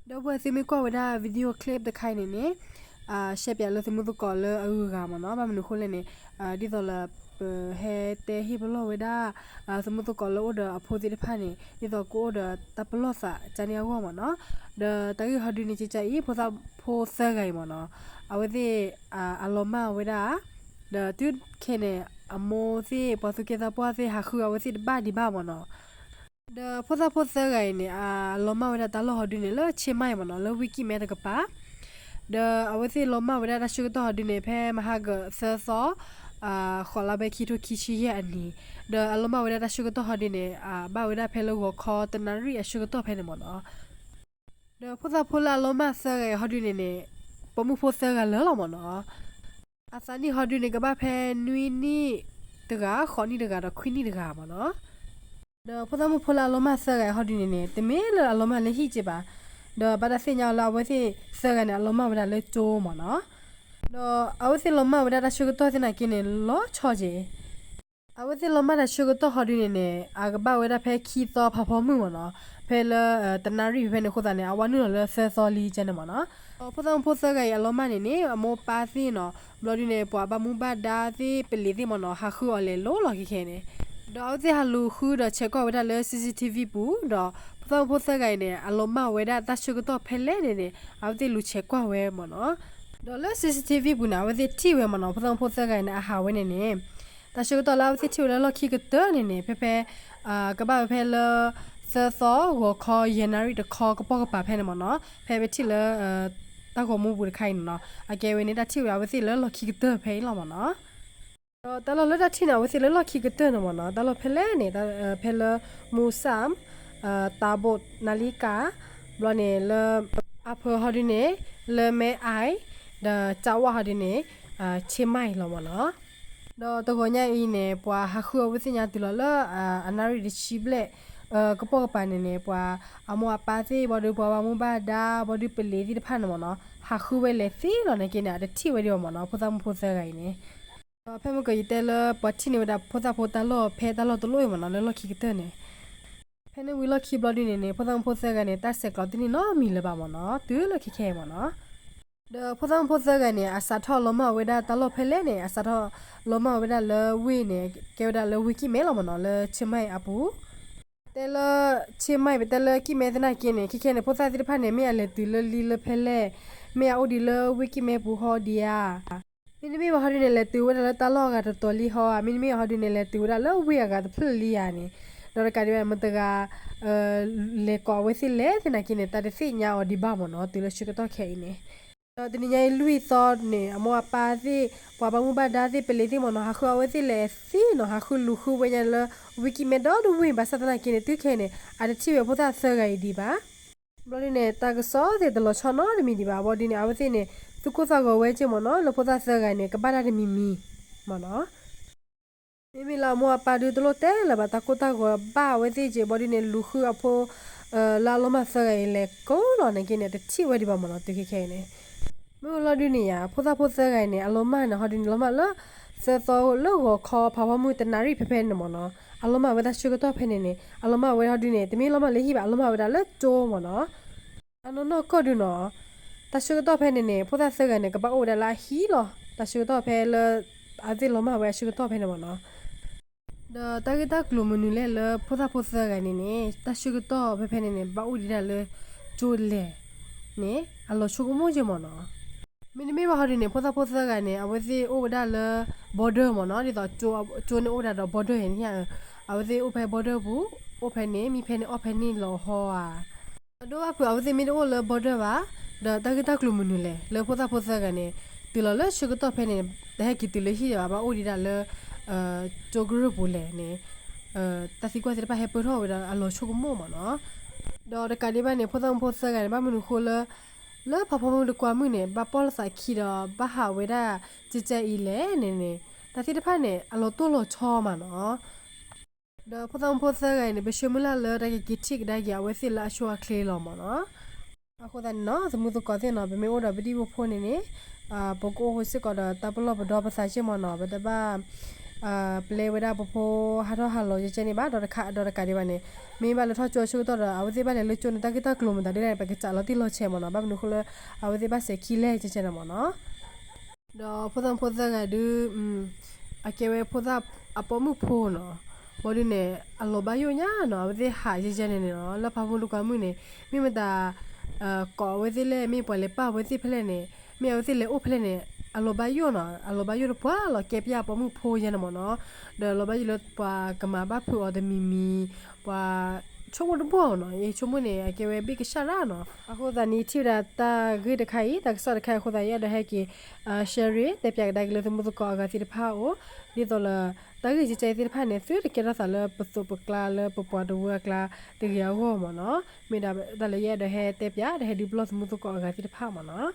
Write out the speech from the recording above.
ဒီပုၢ်ဝဲၢ်သ့ၣ်မ့ၢ်ကွၢ်ဝဲဒၣ် video clip တခါအံၤန့ၣ်န့ၣ် ရှဲပၠးလၢသုးမုၢ်သကိးလၢအဂုၤအဂၤမ့ၢ်နီၤ, ဘၣ်မနုၤအဃိလဲၣ်န့ၣ် ဒ်သိးလၢ ပဟဲတဲဟ့ၣ်ပလီၢ်ဝဲဒၣ် သုးမုၢ်သကိးလၢအိၣ်ဒီးအဖိသ့ၣ်တဖၣ်န့ၣ် ဒ်သိးကအိၣ်ဒီးတၢ်ပလီၢ်သးကန့ၢ်အဂီၢ်မ့ၢ်နီၤ. ဒီးတၢ်ဂ့ၢ်ဟီဒုန့ၣ် ကကအံၤ ဖိသၣ်ဖိသၢဂၤအံၤမ့ၢ်နီၤ, အဝဲသ့ၣ် အလီၤမၢ်ဝဲဒၣ် ဒီးတုၤခဲန့ၣ် အမိၢ်သ့ၣ် ပှၤသူၣ်ကဲၣ်သးပှၢ်သ့ၣ် ဟးဃုအဝဲသ့ၣ်တဘၣ်ဒံးဘၣ်မ့ၢ်နီၤ. ဒီးဖိသၣ်ဖိသၢဂၤအံၤန့ၣ် အလီၤမၢ်ဝဲဒၣ်တၢ်လီၢ်ဟီဒုန့ၣ် လၢဆ့မၢၣ်မ့ၢ်နီၤ, လၢဝ့ၢ်ကံၣ်မဲတကပၤ ဒီးအဝဲသ့ၣ်လီၤမၢ်ဝဲဒၣ်တၢ်ဆၢကတီၢ်ဟီဒုန့ၣ် ဖဲမဟါကသၢသီ ဃိးလါဘဲခံထိခံဆံယဲၢ်အနံၤ, ဒီးအလီၤမၢ်ဝဲဒၣ်တၢ်ဆၢကတီၢ်ဟီဒုန့ၣ် ဘၣ်ဝဲဒၣ်ဖဲလၢဂီၤခီတနၣ်ရံၣ်အဆၢကတီၢ်ဖဲန့ၣ်မ့ၢ်နီၤ. ဒီးဖိသၣ်ဖိလၢအလီၤမၢ်သၢဂၤအံၤဟီဒုန့ၣ်န့ၣ် ပိာ်မုၣ်ဖိသၢဂၤလၢာ်လီၤမ့ၢ်နီၤ. အသးနံၣ်ဟီဒုန့ၣ် ကဘၣ်ဖဲနွံနံၣ်တဂၤ, ဃိးနံၣ်တဂၤ ဒီးခွံနံၣ်တဂၤမ့ၢ်နီၤ. ဒီးဖိသၣ်မုၣ်ဖိလၢအလီၤမၢ်သၢဂၤအံၤဟီဒုန့ၣ်န့ၣ် တမ့ၢ်လၢအလီၤမၢ်လၢဟံၣ်က့ဘၣ်, ဒီးဘၣ်တၢ်သ့ၣ်ညါအီၤလၢအဝဲသ့ၣ်သၢဂၤန့ၣ် အလီၤမၢ်ဝဲဒၣ်လၢကၠိမ့ၢ်နီၤ. ဒီးအဝဲသ့ၣ်လီၤမၢ်ဝဲဒၣ်တၢ်ဆၢကတီၢ်သနာ်က့န့ၣ် လီၤဆီက့ အဝဲသ့ၣ်လီၤမၢ်တၢ်ဆၢကတီၢ်ဟီဒုန့ၣ်န့ၣ် အကဘၣ်ဝဲဒၣ်ဖဲခံသီဖးဖီမုၢ်မ့ၢ်နီၤ, ဖဲလၢ တနၣ်ရံၣ်ဖဲန့ၣ်အဃိသတးန့ၣ် အဝဲနုာ်လီၤလၢသၢသီလံကဲန့ၣ်မ့ၢ်နီၤ. ဒီးဖိသၣ်မုၣ်ဖိသၢဂၤအံၤအလီၤမၢ်န့ၣ်န့ၣ် အမိၢ်ပၢ်သ့ၣ်နီၤ, ဘျီဒုန့ၣ် ပှၤဘၣ်မူဘၣ်ဒါသ့ၣ် ပလံၤသ့ၣ်မ့ၢ်နီၤ ဟးဃုအီၤလဲၤလိၤလီၤခဲခဲန့ၣ်, ဒီးအဝဲသ့ၣ်ဟးလူၤဃုဒီးဆဲးကွၢ်ဝဲဒၣ်လၢ CCTV ပူၤ ဒီးဖိသၣ်မုၣ်ဖိသၢဂၤအံၤန့ၣ် အလီၤမၢ်ဝဲဒၣ်တၢ်ဆၢကတီၢ်ဖဲလဲၣ်န့ၣ်န့ၣ် အဝဲသ့ၣ်လူၤဆဲးကွၢ်ဝဲမ့ၢ်နီၤ. ဒီးလၢ CCTV ပူၤန့ၣ် အဝဲသ့ၣ်ထံၣ်ဝဲမ့ၢ်နီၤ, ဖိသၣ်မုၣ်ဖိသၢဂၤအံၤန့ၣ် အဟးဝဲန့ၣ်န့ၣ် တၢ်ဆၢကတီၢ်လၢအဝဲသ့ၣ်ထံၣ်ဝဲလၢလီၢ်ခံကတၢၢ်န့ၣ်န့ၣ် ဖဲဖဲ ကဘၣ်ဝဲဖဲလၢ သၢသီ ဂီၤခီ ယဲၢ်နၣ်ရံၣ်တခီကပိာ်ကပၤဖဲန့ၣ်မ့ၢ်နီၤ, ဖဲပထံၣ်လၢ တၢ်ဂီၤမူပူၤတခါအံၤန့ၣ်နီၤ, အကဲဝဲန့ၣ် တၢ်ထံၣ်ဝဲအဝဲသ့ၣ်လၢလီၢ်ခံကတၢၢ်ဖဲအံၤလီၤမ့ၢ်နီၤ. ဒီးတၢ်လီၢ်လၢတၢ်ထံၣ်န့ၣ် အဝဲသ့ၣ်လၢလီၢ်ခံကတၢၢ်န့ၣ်မ့ၢ်နီၤ, တၢ်လီၢ်ဖဲလဲၣ်န့ၣ် ဖဲလၢ မူစၣ် တၢ်ဘိးနါလံကၣ် ဘျီန့ၣ်လၢ အါဖၢဟီဒုန့ၣ် လၢမဲၢ်အၢၣ် ဒီးကၠၣ်ဝၣ်ဟီဒုန့ၣ် ဆ့မၢၣ်လီၤမ့ၢ်နီၤ. ဒီးတဂီၤညါအံၤန့ၣ် ပှၤဟးဃုအဝဲသ့ၣ်ညါတုၤလီၤလၢ အနၣ်ရံၣ်တဆံဘျဲၣ် ကပိာ်ကပၤန့ၣ်န့ၣ် ပှၤအမိၢ်အပၢ်သ့ၣ် ဘၣ်ဒုးပှၤဘၣ်မူဘၣ်ဒါ ဘၣ်ဒုးပလံၤသ့ၣ်တဖၣ်န့ၣ်မ့ၢ်နီၤ ဟးဃုဝဲလဲၤသ့လီၤနာ်က့န့ၣ် အတထံၣ်ဝဲဒံးဘၣ်မ့ၢ်နီၤ ဖိသၣ်မုၣ်ဖိသၢဂၤအံၤန့ၣ်. ဒီးဖဲမုၢ်ကယံၤတဲလၢပှၤထံၣ်န့ၢ်ဝဲဒၣ်ဖိသၣ်ဖိတၢ်လီၢ်ဖဲတၢ်လီၢ်တလီၢ်အံၤမ့ၢ်နီၤ လၢလီၢ်ခံကတၢၢ်န့ၣ် ဖဲန့ၣ်ဝံၤလီၢ်ခံဘျီဒုန့ၣ်န့ၣ် ဖိသၣ်မုၣ်ဖိသၢဂၤန့ၣ် တၢ်ဆဲးကျိးတန့ၢ်နီတမံၤလၢၤဘၣ်မ့ၢ်နီၤ တုၤလၢခဲခဲအံၤမ့ၢ်နီၤ. ဒီးဖိသၣ်မုၣ်ဖိသၢဂၤန့ၣ် အစးထီၣ်လီၤမၢ်ဝဲဒၣ်တၢ်လီၢ်ဖဲလဲၣ်န့ၣ် အစးထီၣ်လီၤမၢ်ဝဲဒၣ်လၢဝ့ၢ်န့ၣ် ကဲဝဲဒၣ်လၢဝ့ၢ်ကံၣ်မဲလီၤမ့ၢ်နီၤ လၢဆ့မၢၣ်အပူၤ တဲလၢ ဆ့မၢၣ် ပတဲလၢကံၣ်မဲသနာ်က့န့ၣ် ခဲခဲန့ၣ် ဖိသၣ်သ့ၣ်တဖၣ်န့ၣ် မ့ၢ်အလဲၤတုၤလၢလံလၢဖဲလဲၣ်, မ့ၢ်အအိၣ်ဒံးလၢဝ့ၢ်ကံၣ်မဲပူၤဟီဒံးဧါ. မ့တမ့ၢ်ဘၣ်ဟီဒုန့ၣ် လဲၤတုၤဝဲဒၣ်လၢတၢ်လီၢ်အဂၤတတီၤလံဟီဧါ, မ့တမ့ၢ်ဟီဒုန့ၣ် လဲၤတုၤဝဲဒၣ်လၢဝ့ၢ်အဂၤတဖျၢၣ်လံဧါန့ၣ်, ဒီးတကးဒံးဘၣ် မတၤတဂၤ လဲၤကိးအဝဲသ့ၣ်လဲၣ်သနာ်က့န့ၣ် တၢ်တသ့ၣ်ညါအီၤဒံးဘၣ်မ့ၢ်နီၤ တုၤလၢဆၢကတီၢ်ခဲအံၤန့ၣ် ဒီးတနံၤညါအံၤလွံၢ်သီန့ၣ် အမိၢ်အပၢ်သ့ၣ် ပှၤဘၣ်မူဘၣ်ဒါသ့ၣ် ပလံၤသ့ၣ်မ့ၢ်နီၤ ဟးဃုအဝဲသ့ၣ်လဲၤသ့နီၤ ဟးဃုလူၤဃုဝဲညါလၢ ဝ့ၢ်ကံၣ်မဲဒီတဝ့ၢ် ဘၣ်ဆၣ်သနာ်က့န့ၣ် တုၤခဲအံၤန့ၣ် အတထံၣ်ဝဲဖိသၣ်သၢဂၤအံၤဒံးဘၣ်. ဘျီဒုန့ၣ် တၢ်ကစီၣ်သ့ၣ်တလီၤဆီနီတမံၤဒံးဘၣ် ဘျီဒုန့ၣ် အဝဲသ့ၣ်န့ၣ် သူၣ်ကိၢ်သးဂီၤဝဲက့မ့ၢ်နီၤ လၢဖိသၣ်သၢဂၤန့ၣ် ကဘၣ်တၢ်တမံၤမံၤမ့ၢ်နီၤ မ့မ့ၢ်လၢအမိၢ်အပၢ်ဒုတလိၣ်တဲလၢၤဘၣ် တၢ်ကိၢ်တၢ်ဂီၤဘၣ်အဝဲသ့ၣ်က့ ဘျီဒုန့ၣ် လူၤဃုအဖိ လၢအလီၤမၢ်သၢဂၤအံၤလဲၤကိးလီၤနာ်က့န့ၣ် အတထံၣ်ဝဲဒံးဘၣ်မ့ၢ်နီၤ တုၤခဲခဲအံၤန့ၣ် မ့ၢ်လီၤဒုန့ၣ်ယါ ဖိသၣ်ဖိသၢဂၤအံၤန့ၣ် အလီၤမၢ်န့ၣ် ဟီဒုန့ၣ် လီၤမၢ်လၢ သၢသီလၢဂီၤခီဖးဖီမုၢ်တနၣ်ရံၣ်ဖဲဖဲန့ၣ်မ့ၢ်နီၤ အလီၤမၢ်ဝဲတၢ်ဆၢကတီၢ်ဖဲန့ၣ်န့ၣ် အလီၤမၢ်ဝဲဟီဒုန့ၣ် တမ့ၢ်လီၤမၢ်လၢဟံၣ်ဘၣ် အလီၤမၢ်ဝဲဒၣ်လၢကၠိမ့ၢ်နီၤ အနီၢ်နီၢ်ကီၢ်ဒုနီၤ တၢ်ဆၢကတီၢ်ဖဲန့ၣ်န့ၣ် ဖိသၣ်သၢဂၤန့ၣ် ကဘၣ်အိၣ်ဝဲဒၣ်လၢအဟံၣ်လီၤ တၢ်ဆၢကတီၢ်ဖဲလၢ အဝဲသ့ၣ်လီၤမၢ်ဝဲအဆၢကတီၢ်ဖဲန့ၣ်မ့ၢ်နီၤ ဒီးတၢ်ဂ့ၢ်တၢ်ကျိၤမနုၤလဲၣ်လၢဖိသၣ်ဖိသၢဂၤန့ၣ်န့ၣ် တၢ်ဆၢကတီၢ်ဖဲဖဲန့ၣ်န့ၣ် ဘၣ်အိၣ်ဒံးဒၣ်လၢကၠိလဲၣ်န့ၣ် အလီၤဆိကမိၣ်က့မ့ၢ်နီၤ မ့တမ့ၢ်ဘၣ်ဟီဒုန့ၣ် ဖိသၣ်ဖိသၢဂၤန့ၣ် အဝဲသ့ၣ်အိၣ်ဝဲဒၣ်လၢ border မ့ၢ်နီၤ ဒ်သိးကၠိန့ၣ်အိၣ်ဝဲဒၣ်ဒီး border န့ၣ် အဝဲသ့ၣ်အိၣ်ဖဲ border ပူၤ အိၣ်ဖဲန့ၣ် မံဖဲန့ၣ်အီၣ်ဖဲန့ၣ်လီၤဟီဧါ အဒိဘၣ်ဖုး အဝဲသ့ၣ်မ့ၢ်တအိၣ်လၢ border ဘၣ် ဒီးတၢ်ဂ့ၢ်တၢ်ကျိၤမနုၤလဲၣ် လၢဖိသၣ်ဖိသၢဂၤန့ၣ် တုၤလီၤလၢဆၢကတီၢ်ဖဲန့ၣ် တဟဲက့ၤတုၤလၢဟံၣ်ဘၣ် ဘၣ်အိၣ်ဒံးဒၣ်လၢ ကၠိကရၢၢ်ပူၤလဲၣ်န့ၣ် တၢ်သံကွၢ်သ့ၣ်တဖၣ်ဟဲပၢၢ်ထီၣ်ဝဲဒီးအလီၤဆိကမိၣ်မ့ၢ်နီၤ ဒီးတကးဒံးဘၣ်န့ၣ် ဖိသၣ်ဖိသၢဂၤန့ၣ် ဘၣ်မနုၤဃိလၢ လၢဖးဖီမုၢ်တကွၢ်မုၢ်န့ၣ် ဘၣ်ပီၢ်လၢသးခံဒီး ဘၣ်ဟးဝဲဒၣ်ကကဲအံၤလဲၣ်န့ၣ်န့ၣ် တၢ်သ့ၣ်တဖၣ်န့ၣ် အလီၤတိၢ်လီၤဆီမ့ၢ်နီၤ ဒီးဖိသၣ်မုၣ်ဖိသၢဂၤအံၤန့ၣ် ပဆၢမုၢ်လၢ်လၢတၢ်ကက့ၤထံၣ်ကဒါက့ၤအဝဲသ့ၣ်လၢအဆိအချ့လီၤမ့ၢ်နီၤ. အဃိသတးန့ၣ်နီၤ သမုၢ်သကိးသ့ၣ်နီၤ ပမ့ၢ်အိၣ်ဒီးပဒံၣ်ဖိဖိန့ၣ်န့ၣ် ပကအိၣ်ဃိစ့ၢ်ကီးဒီးတၢ်ပလီၢ်ပဒီပသးစ့ၢ်မ့ၢ်နီၤ ပတဘၣ် ပျဲဝဲဒၣ်ပဖိဟးထီၣ်ဟးလီၤကဲကဲန့ၣ်ဘၣ် ဒီးတခါဒီးတကးဒံးဘၣ်န့ၣ်, မ့ၢ်ဘၣ်လဲၤထီၣ်ကၠိအဆၢကတီၢ်ဒီး အဝဲသ့ၣ်ဘၣ်လဲၤလၢကၠိန့ၣ် တၢ်ဂ့ၢ်တၢ်ကျိၤမတၤဒ်လဲၣ်န့ၣ် ပကစးလီၤတံၢ်လီၤဆဲးမ့ၢ်နီၤ, ဘၣ်မနုၤအဃိလၢ အဝဲသ့ၣ်ဘၣ်စဲၤခံလဲၣ်ကဲကဲန့ၣ်မ့ၢ်နီၤ. ဒီးဖိသၣ်ဖိသၣ်ဂၤဒုး အကဲဝဲဖိသၣ်အပိာ်မုၣ်ဖိနီၤ, ဘၣ်ဒုးန့ၣ် အလီၤဘၣ်ယိၣ်ညါနီၤ, အဝဲသ့ၣ်ဟးယဲယဲန့ၣ်န့ၣ်နီၤ, လၢဖးမုၢ်ဒိၣ်ကွၢ်မုၢ်န့ၣ် မ့ၢ်မတၤ ကိးအဝဲသ့ၣ်လဲၣ်, မ့ၢ်ပှၤလဲၤပာ်အဝဲသ့ၣ်ဖဲလဲၣ်န့ၣ်, မ့ၢ်အဝဲသ့ၣ်လဲၤအိၣ်ဖဲလဲၣ်န့ၣ် အလီၤဘၣ်ယိၣ်နီၤ, အလီၤဘၣ်ယိၣ်လၢပှၤလီၤကဲပယၣ်အပိာ်မုၣ်ဖိယဲန့ၣ်မ့ၢ်နီၤ, ဒီးလီၤဘၣ်ယိၣ်လၢပှၤကမၤဘၣ်ဖုးအီၤတမံၤမံၤ, ပှၤဆိကမိၣ်တဘၣ်နီၤ, ယဆိကမိၣ်န့ၣ် အကဲဝဲဘ့ၣ်ကစၢ်ဒၣ်နီၤ, အဃိသတးန့ၣ် ထံၣ်ဝဲဒၣ်တၢ်ဂ့ၢ်တခါအံၤ တၢ်ကစီၣ်တခါအံၤအဃိသတး ယအဲၣ်ဒိးဟဲက့ၤ share တဲပၠးကဒါက့ၤလၢသမုၢ်သကိးအဂၤသ့ၣ်တဖၣ်အအိၣ်, ဒ်သိးလၢ တၢ်ဂ့ၢ်ကဲကဲသ့ၣ်တဖၣ်န့ၣ် သုတကဲထီၣ်သးလၢပသိးပကျါလၢပပှၤတဝၢအကျါ တဂ့ၤအဂီၢ်မ့ၢ်နီၤ, မ့ၢ်ဒၣ်တၢ်လၢယအဲၣ်ဒိးဟဲတဲပၠး ဒီးဟဲဒုးပလီၢ်သမုၢ်သကိးအဂၤသ့ၣ်တဖၣ်မ့ၢ်နီၤ.